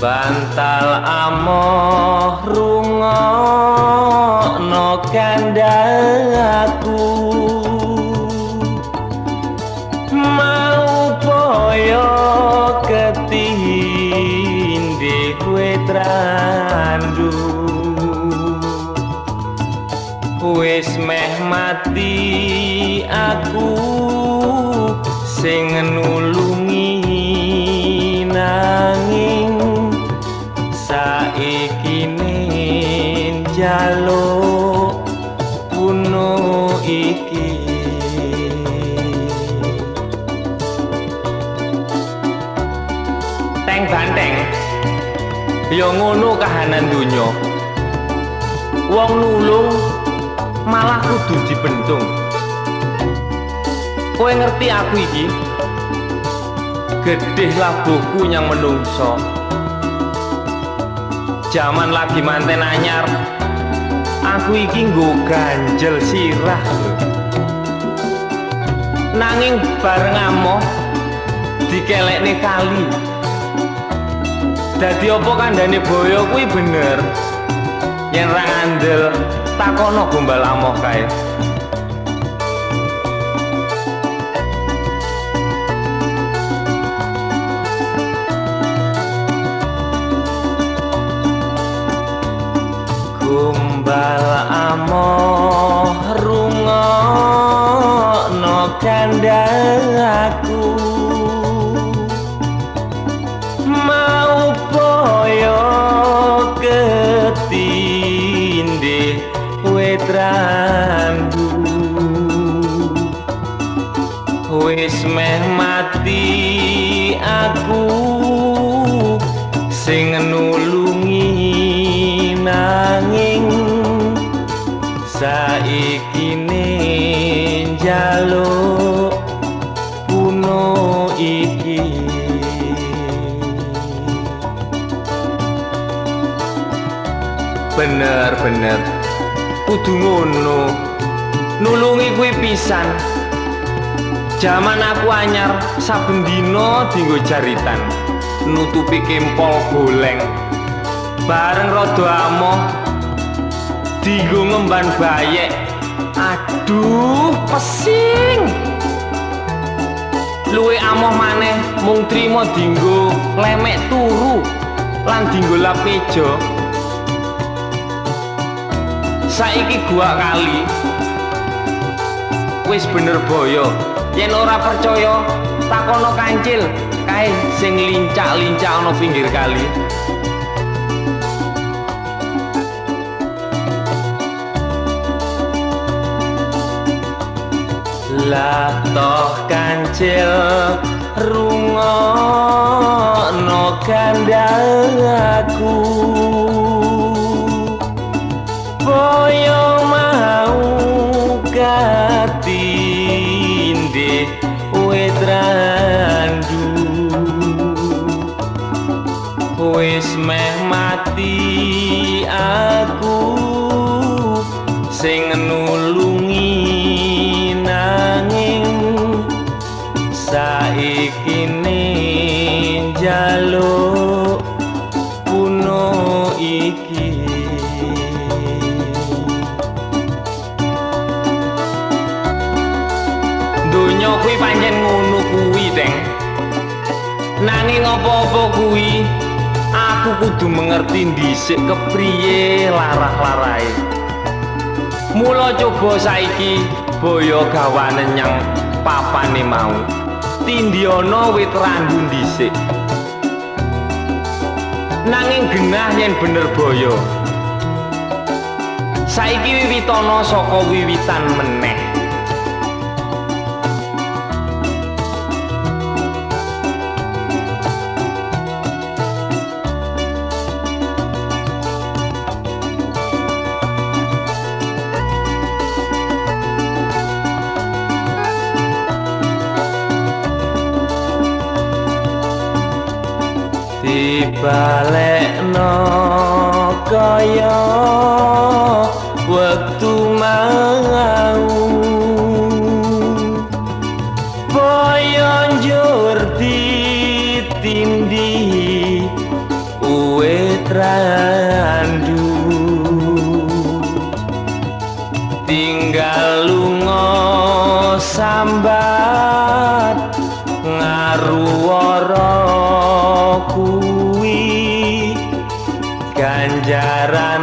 Bantal amoh rungokno kandhaku, mau boyo ketindih wit randu. Wis meh mati aku sing nulungi, nanging saiki njaluk puno iki. Teng banteng ya ngono kahanan donya, wong nulung malah kudu dibentung. Kowe ngerti aku iki gedhe labuhku nyang menungso. Jaman lagi manten anyar, aku iki nggo ganjel sirah lho. Nanging bareng amoh dikelekne kali. Dadi apa kandhane boyo kuwi bener? Yen ra ngandel takono gombal amoh kae. Gombal amoh rungokno kandhaku, mau boyo ketindih wit randu. Wis meh mati aku sing nulungi, nanging saiki njaluk puno iki. Bener-bener kudu ngono, nulungi kuwi pisan. Jaman aku anyar saben dina dienggo jaritan nutupi kempol goleng. Bareng rada amoh dienggo ngemban bayek. Aduh, pesing. Luwe amoh maneh mung trima dienggo lemek turu lan dienggo lap meja. Saiki gua kali wis bener boyo. Yen ora percaya takono kancil kae sing lincak-lincak ana pinggir kali. Lah toh kancil rungokno kandhaku, boyo mau katindih wit randu. Wis meh mati aku sing nulungi, nanging saiki njaluk puno iki. Donya kuwi pancen ngono kuwi, Teng. Nanging apa-apa kuwi aku kudu mengerti dhisik kepriye larah-larahe. Mula coba saiki boyo gawane nyang papane mau. Tindhiyana wit randu dhisik. Nanging genah yen bener boyo. Saiki wiwitana saka wiwitan meneh. Dibalekno kaya wektu mau, boyo njur ditindih randu. Tinggal lunga sambat ngaruwara kuwi ganjarane.